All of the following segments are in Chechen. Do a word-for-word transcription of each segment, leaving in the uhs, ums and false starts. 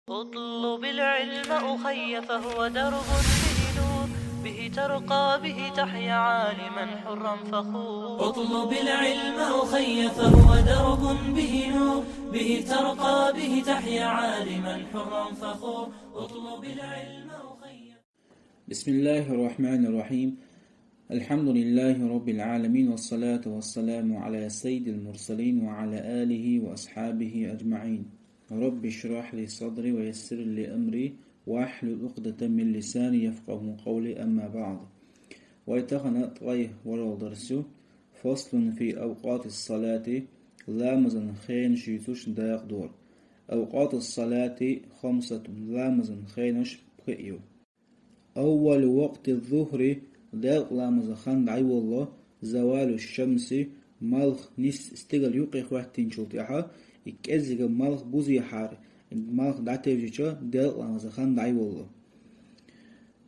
اطلب العلم أخي فهو درب به نور، به ترقى به تحيا عالما حرا فخور. اطلب العلم أخي فهو درب به نور، به ترقى به تحيا عالما حرا فخور. اطلب العلم أخي. بسم الله الرحمن الرحيم. الحمد لله رب العالمين، والصلاة والسلام على سيد المرسلين وعلى آله وأصحابه أجمعين. رب اشرح لي صدري ويسر لي أمري واحلل عقدة من لساني يفقهوا قولي، أما بعد. Вай тахана ткъаь варал дарс я. فصل في أوقات الصلاة. Ламазан хенаш ювцаш дакъа дар. أوقات الصلاة خمسة. Ламазан хенаш пхи я. أول وقت الظهر, делкъа ламаза хан дӀайолла, زوال الشمس, малх нийсса стигала юкъе хӀоттийначул тӀехьа, и кӀезига малх бузехьара, малх дӀатевжича, делкъа ламаза хан дӀайолла.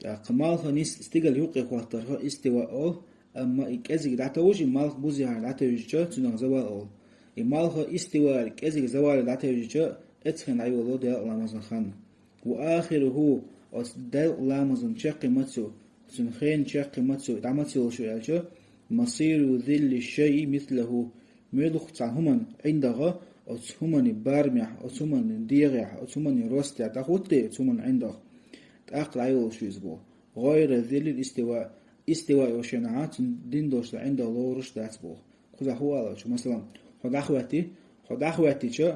ТӀаккха малх нийсса стигала юкъе хӀоттарга истива оал, амма и кӀезига дӀатовжи, малх бузехьара дӀатевжича, цунах زوال оал. И малх истиваера кӀезига زوال дӀатевжича, эцхен дӀайолла делкъа ламаза хан. وآخره, оцу делкъа ламазан чаккхе мацо, цуьнан хенан чаккхе мацо, дӀа маца йолуш ю аьлча, مصير ظل الشيء مثله, муьлхха цхьа хӀуманан ӀиндагӀа, оцу хӀуманан барамехь, оцу хӀуманан дегӀехь, оцу хӀуманан ростехь дӀахӀуттий оцу хӀуманан ӀиндагӀа, тӀаккха дӀайолуш ю иза боху. غير ظل الاستواء, истива йолуш шайнахьа, цуьнан дина долуш долу ӀиндагӀ лоруш дац боху. Кхузахь хӀун ала аьлча, масалан, хьо дӀахӀоьттий, хьо дӀахӀоьттича,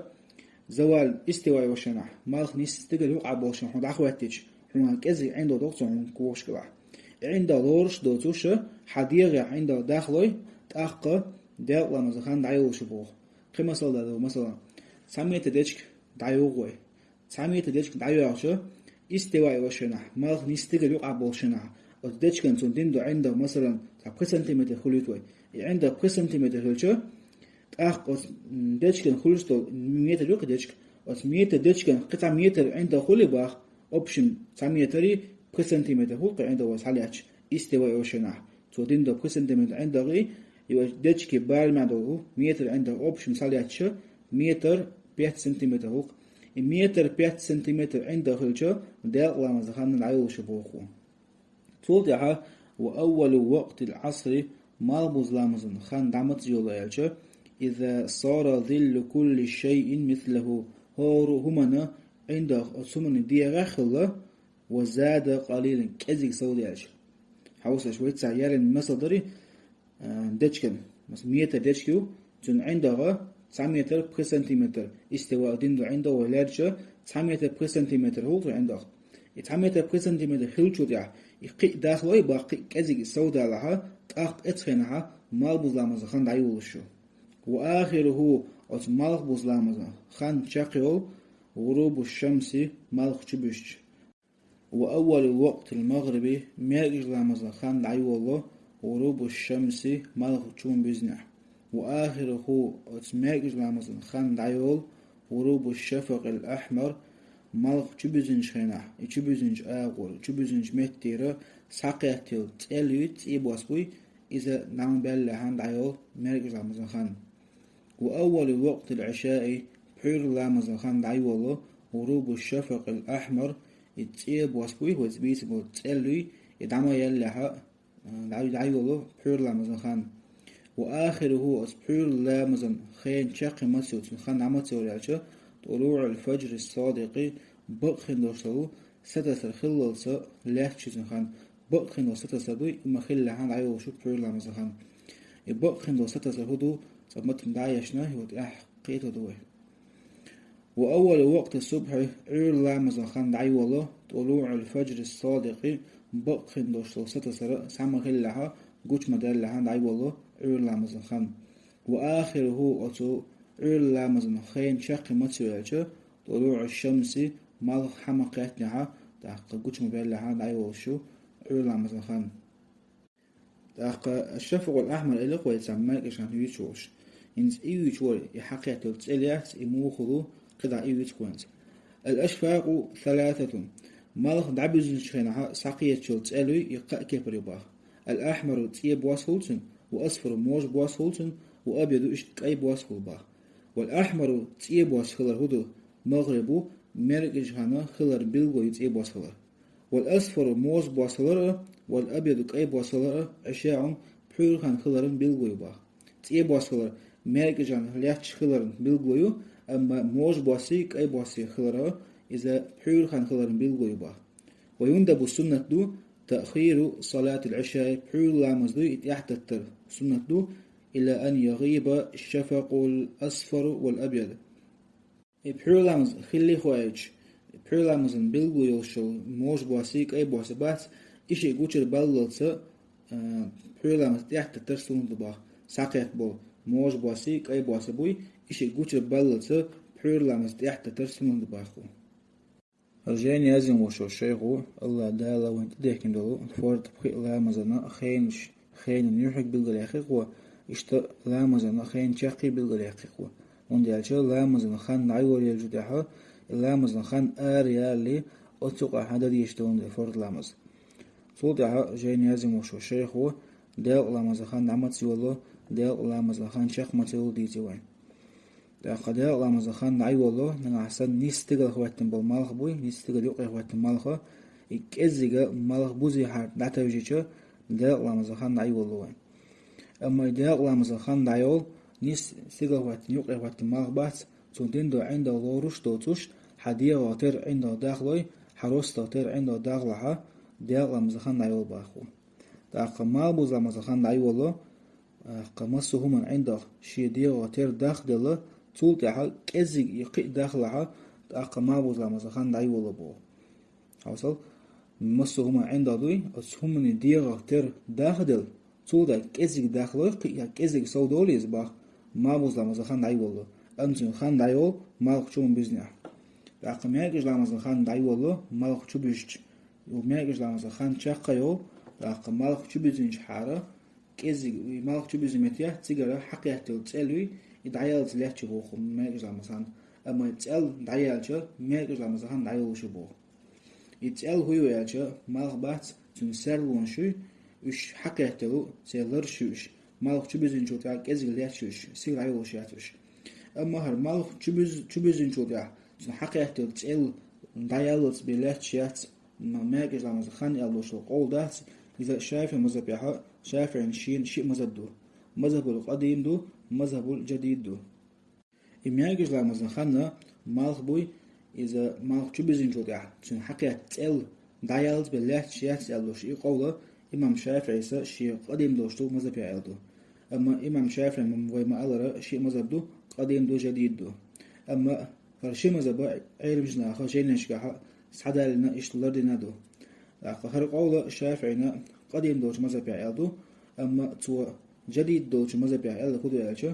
زوال, истива йолуш шайнахь, малх нийсса стигала юкъахь болуш шайна хьо дӀахӀоьттича, хьуна кӀеззиг ӀиндагӀ догӀу цо хьуна когаш кӀелахь. И ӀиндагӀ лоруш доцуш, хьан дегӀехь ӀиндагӀ дахлой, тӀаккха делкъа ламаза хан дӀайолуш ю боху. Кхин масал дала, масалан, цхьа метр дечиг дӀайогӀу вай. Цхьа метр дечиг дӀайоьгӀча, истива йолуш шайнахь, малх нийсса стигала юкъахь болуш шайнахь, оцу дечиган цунна дина долу ӀиндагӀ, масалан, цхьа пхи сантиметр хуьлуьйту вай. И ӀиндагӀ пхи сантиметр хилча, тӀаккха оцу, м, дечиган хуьлуш долу метр ю кхин дечиг, оцу метр дечиган кхин цхьа метр ӀиндагӀ хуьлий боху, общем, цхьа метр и пхи сантиметр хуьлу кхин ӀиндагӀ вай схьалаьцча, истива йолуш шайнахь. Цо дина долу пхи сантиметр ӀиндагӀ и, и вай дечиган барамехь долу метр ӀиндагӀ общем схьалаьцча, метр пять сантиметр хуьлу. И метр пять сантиметр ӀиндагӀ хилча, делкъа ламаза хан дӀайолуш ю боху. Цул тӀаьхьа, وأول وقت العصر, малхбуза ламазан хан дӀа маца йолу аьлча, إذا صار ظل كل شيء مثله, хӀора хӀуманан ӀиндагӀ оцу хӀуманан дегӀехь хилла, وزاد قليلا, кӀезиг совдаьлча. Хьовсалаш, вай цхьа яран масал дарий, а, дечиган. Мас-, метр дечиг ю, цуьнан ӀиндагӀ цхьа метр пхи сантиметр, истива дина долу ӀиндагӀ вай лаьрча, цхьа метр пхи сантиметр хуьлу цуьнан ӀиндагӀ. И цхьа метр пхи сантиметр хилчул тӀаьхьа, и кхин а дахлой боху, кхин а кӀезиг совдалахь, тӀаккха эцу хенахь малхбуза ламаза хан дӀайолуш ю. وآخره, оцу малхбуза ламазан хан чекхйолу, غروب الشمس, малх чубуьзча. وأول وقت المغرب, маьркӀажа ламазан хан дӀайолу, غروب الشمس, малх чу ма буьзнехь. وآخره, оцу маьркӀажа ламазан хан дӀайолу, غروب الشفق الأحمر, малх чубуьзинчу хенахь, и чубуьзинчу агӀор, чубуьзинчу меттера схьакхетта йолу цӀел юй, цӀе бос буй, иза дӀа ма баьллехь дӀайолу маьркӀажа ламазан хан. وأول وقت العشاء, пхьуьйрла ламазан хан дӀайолу, غروب الشفق الأحمر, и цӀе бос буй, вай бийца болу цӀел юй, и дӀа ма яьллехь, дӀа-, дӀайолу пхьуьйрла ламазан хан. وآخره, оцу пхьуьйрла ламазан хенан чаккхе маца ю, цуьнан хан дӀа маца йолу аьлча, طلوع الفجر الصادق, бакъ хин долуш долу сатасар хиллалца лаьтташ ю цуьнан хан. Бакъ хин долу сатасар дуй, и ма-хиллехь дӀайолуш ю пхьуьйрла ламазан хан. И бакъ хин долу сатасар хӀун ду, цкъа матна дӀа а ешна, и вот тӀаьхьа кхетар ду вай. وأول وقت الصبح, Ӏуьйрла ламазан хан дӀайолу, طلوع الفجر الصادق, бакъ хин долуш долу сатасар схьа ма-хиллехь, гучу ма-даьллехь дӀайолу Ӏуьйрла ламазан хан. وآخره, оцу Ӏуьйрла ламазан хенан чаккхе маца ю аьлча, طلوع الشمس, малх схьа ма-кхеттинехь, тӀаккха гучу ма-баьллехь дӀайолуш ю Ӏуьйрла ламазан хан. ТӀаккха الشفق الأحمر элира вай цхьа маьркӀажа хан юьйцуш волуш. ХӀинца и юьйцуш вара, и схьакхетта йолу цӀел яц, и муха хуьлу, кхидӀа и юьйцу вай хӀинца. الأشفاق ثلاثة. Малх дӀабуьзначу хенахь схьакхеташ йолу цӀел юй, и кхаа кепара ю боху. الأحمر, цӀе бос хуьлу цуьнан, والأصفر, можа бос хуьлу цуьнан, والأبيض, иштта кӀай бос хуьлу боху. والأحمر, цӀе бос хилар хӀун ду, المغرب, МаьркӀажа хана хилар билгало ю цӀен бос хилар. والأصفر, могӀа бос хилар а, والأبيض, кӀай бос хилар а, عشاء, пхьуьйра хана хиларан билгало ю боху. ЦӀен бос хилар маьркӀажа хана лаьтташ хиларан билгало ю, амма могӀа босий, кӀай босий хилар а, иза пхьуьйра хана хиларан билгало ю боху. ويندب, суннат ду, تأخير صلاة العشاء, пхьуьйра ламаз дуй, и тӀаьхьататтар суннат ду, إلى أن يغيب الشفق الأصفر والأبيض. И пхьуьйра ламаз хилли хоуьйтуш, пхьуьйра ламазан билгало йолуш йолу могӀа босий, кӀай босий бац, и шиъ гучура баллалца, а, пхьуьйра ламаз тӀаьхьататтар суннат ду боху. Схьакхетта болу могӀа босий, кӀай босий буй, и шиъ гучура баллалца пхьуьйра ламаз тӀаьхьататтар суннат ду боху. Жайна яздина волуш волу шайх, АллахӀ Дала вайна тӀедехкина долу фарз пхи ламазан хенаш, хенан юьхьиг билгалъяьккхи-кх вай, иштта ламазан хенан чаккхе билгалъяьккхи-кх вай. ХӀунда аьлча ламазан хан дӀайолаелчул тӀаьхьа, и ламазан хан ара ялале, оцу юкъахь дан дезаш долу фарз ламаз. Цул тӀаьхьа жайна яздина волуш волу шайх, делкъа ламазан хан дӀа маца йолало, делкъа ламазан хан чекх маца йолало дийци вайна. ТӀаккха делкъа ламазан хан дӀайолало, нагахь санна нийса стигала хӀоьттина болу малх буй, нийса стигала юккъе хӀоьттина малх, и кӀеззига малх бузехьара дӀатевжича, делкъа ламазан хан дӀайолало вайн. Амма и делкъа ламазан хан дӀайолу, нийса стигала хӀоьттина, юккъе хӀоьттина малх бац, цунна дина долу ӀиндагӀ лоруш доцуш, хьан дегӀан тера ӀиндагӀ дахлой, хьан ростагӀан тера ӀиндагӀ дахлахь, делкъа ламазан хан дӀайолу боху. ТӀаккха малх буза ламазан хан дӀайолало, тӀаккха массо а хӀуманан ӀиндагӀ шен дегӀан тера дахделла, цул тӀаьхьа кӀеззиг и кхин а дахлахь, тӀаккха малх буза ламазан хан дӀайолало боху. Хьовсал, массо а хӀуманан ӀиндагӀ дуй, оцу хӀуманан дегӀан тера дахделла, цул тӀаьхьа кӀеззиг дахлой, кхин а кӀеззиг сов долу иза боху, малх буза ламазан хан дӀайолало. Амма цуьнан хан дӀайолу малх чу ма буьззинехь. ТӀаккха маьркӀажа ламазан хан дӀайолало, малх чу буьзча. Ю маьркӀажа ламазан хан чекх а йолу, тӀаккха малх чу буьззинчахьара, кӀеззиг, и малх чу буьззина меттехь, цигара хьакхетталла цӀел юй, и дӀаяллалц лаьтташ ю боху маьркӀажа ламазан хан. Амма и цӀел дӀаяьлча, маьркӀажа ламазан хан дӀайолуш ю боху. И цӀел хӀун ю аьлча, малх бац, цуьнан серлонаш юй, уьш хьакхетталла, церан лараш ю уьш, малх чу буьззинчул тӀаьхьа кӀеззиг лаьтташ ю уьш, сиха дӀайолуш яц уьш. Амма хӀара малх чу буьз-, чу буьззинчул тӀаьхьа, цуьнан хьакхетталла цӀел дӀаяллалц бен лаьтташ яц, м-, маьркӀажа ламазан хан аьлла долуш долу къовл дац, иза ШафиӀи мазхӀабехь, ШафиӀина шена шиъ мазхӀаб ду. МазхӀабул къадим ду, мазхӀабул жадид ду. И маьркӀажа ламазан хан малх буй, иза малх чу буьззинчул тӀаьхьа, цуьнан хьакхетта цӀел дӀаяллалц бен лаьтташ яц аьлла долуш и къовла имам ШафиӀис шен къадим долуш долу мазхӀабехь аьлла ду. Амма имам ШафиӀин вай ма-аллара шиъ мазхӀаб ду, къадим ду, жадид ду. Амма хӀара ши мазхӀаб Ӏеламчу наха жайнашкахь схьадалийна, иштта лардина ду. ТӀаккха хӀара къовла ШафиӀина къадим долчу мазхӀабехь аьлла ду, амма цо жадид долчу мазхӀабехь аьлла хӀун ду аьлча,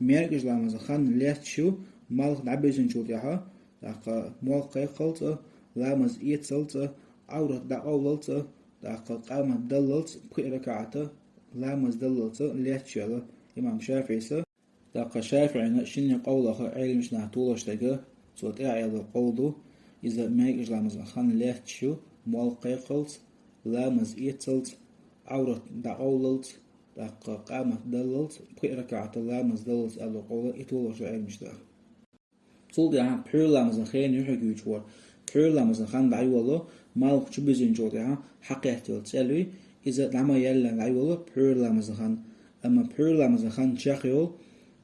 маьркӀажа ламазан хан лаьтташ ю малх дӀабуьззинчул тӀаьхьа, тӀаккха молла кхайкхалц а, ламаз эцалц а, Ӏаврат дӀакъовлалц а, тӀаккха къамат даллалц, пхи ракаӀат ламаз даллалц а лаьтташ ю аьлла имам ШафиӀис. ТӀаккха ШафиӀина шинне къовлах Ӏеламчу наха толуш дерг, цо тӀаьхьа аьлла къовл ду, иза маьркӀажа ламазан хан лаьтташ ю, молла кхайкхалц, ламаз эцалц, Ӏаврат дӀакъовлалц, тӀаккха къамат даллалц, пхи ракаӀат ламаз даллалц аьлла къовла и толуш ду Ӏеламчу наха. Цул тӀаьхьа пхьуьйра ламазан хенан юьхьиг юьйцуш вара. Пхьуьйра ламазан хан дӀайолало, малх чу буьззинчул тӀаьхьа хьакхетталла цӀел юй, иза дӀа ма яьллинехь дӀайолало пхьуьйра ламазан хан. Амма пхьуьйра ламазан хан чекх йолу,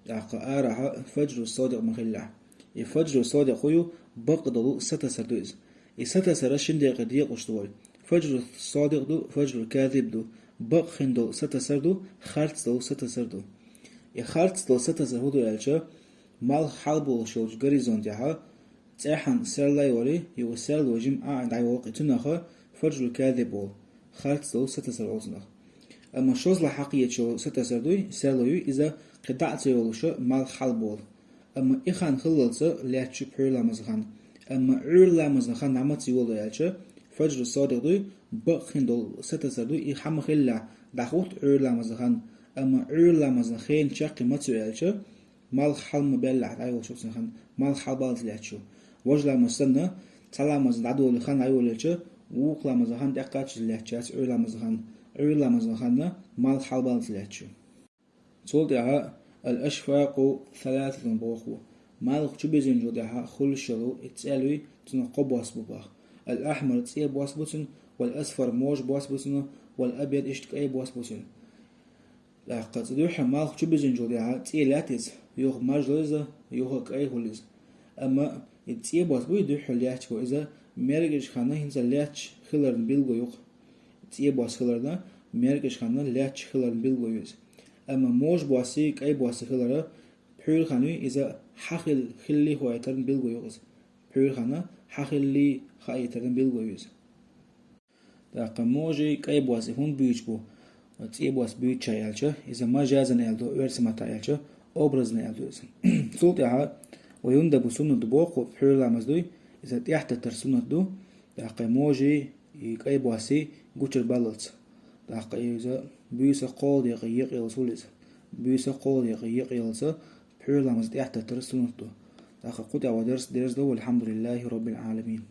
тӀаккха арахь фаджру содикъ ма хиллехь. И фаджру содикъ хӀун ю, бакъ долу сатасар ду иза. И сатасар шин декъе декъаш ду вай. Фаджру содикъ ду, фаджру казиб ду. Бакъ хин долу сатасар ду, харц долу сатасар ду. И харц долу сатасар хӀун ду аьлча, малх хьалаболуш йолчу горизонтехь, цӀеххьана серла йолий, и серла жимма а дӀайолу кхин цунах фаджру казиб олу, харц долу сатасар олу цунах. Амма шозлагӀа хьакхеташ йолу сатасар дуй, серла юй, иза кхин дӀа а ца йолуша малх хьалаболу. Амма и хан хиллалца лаьтташ ю пхьуьйра ламазан хан. Амма Ӏуьйра ламазан хан дӀа маца йолу аьлча, фаджру содикъ дуй, бакъ хин долу сатасар дуй, и хьан ма хиллехь дӀахӀутту Ӏуьйра ламазан хан. Амма Ӏуьйра ламазан хенан чекх ма ца ю аьлча, малх хьала ма баьллехь дӀайолуш йолу цуьнан хан, малх хьалабаллалц лаьтташ ю. Важа ламаз санна, цхьа ламаз дӀадолий хан дӀайолаелча, вукху ламазан хан тӀекхаччалц лаьтташ яц Ӏуьйра ламазан хан, Ӏуьйра ламазан хан малх хьалабаллалц лаьтташ ю. Цул тӀаьхьа ал-ашфакъу саласатун боху. Малх чубизинчул тӀехьа хулаш йола и цӀелуй, цунах кхо бос бу боху. Ал-ахьмар цӀе бос бу цун, вал-асфар можа бос бу цун, вал-абьяд иштта кӀай бос бу цун. ТӀаккха цу дуьххьа малх чубизинчул тӀехьа цӀе лаьтта иза, юха маж ло иза, юха кӀай хуьлу иза. Амма и цӀе бос буй дуьххьа лаьтташ бу иза, меркӀаж ханна хӀинца лаьтташ хиларна билгало ю-кх. ЦӀе бос хиларна, меркӀаж ханна лаьтташ хиларна билгало ю иза. Амма можа босси кӀай босси хилар, пхьуьйра хан юй, иза хьан хил-, хилли хуайтарна билгало ю иза. Пхьуьйра хан хьан хилли хаийтарна билгало ю иза. ТӀаккха можий кӀай босий хӀунда буьйцуш бу, цӀе бос буьйцуш аьлча, иза мажазан аьлла ду, оьрсийн маттахь аьлча, образно аьлла ду иза. Цул тӀаьхьа ва юндабу суннат ду боху, пхьуьйра ламаз дуй, иза тӀехтаттар суннат ду, тӀаккха можий и кӀай босий гучура баллалц. ТӀаккха иза буьйса кхоалгӀа декъе екъаялц хуьлу иза. Буьйса кхоалгӀа декъе екъаялц пхьуьйра ламаз тӀехтаттар суннат ду. ТӀаккха кху тӀехь вай дарс дерзадо, валхьамдулиллахӀи роббил Ӏаламин.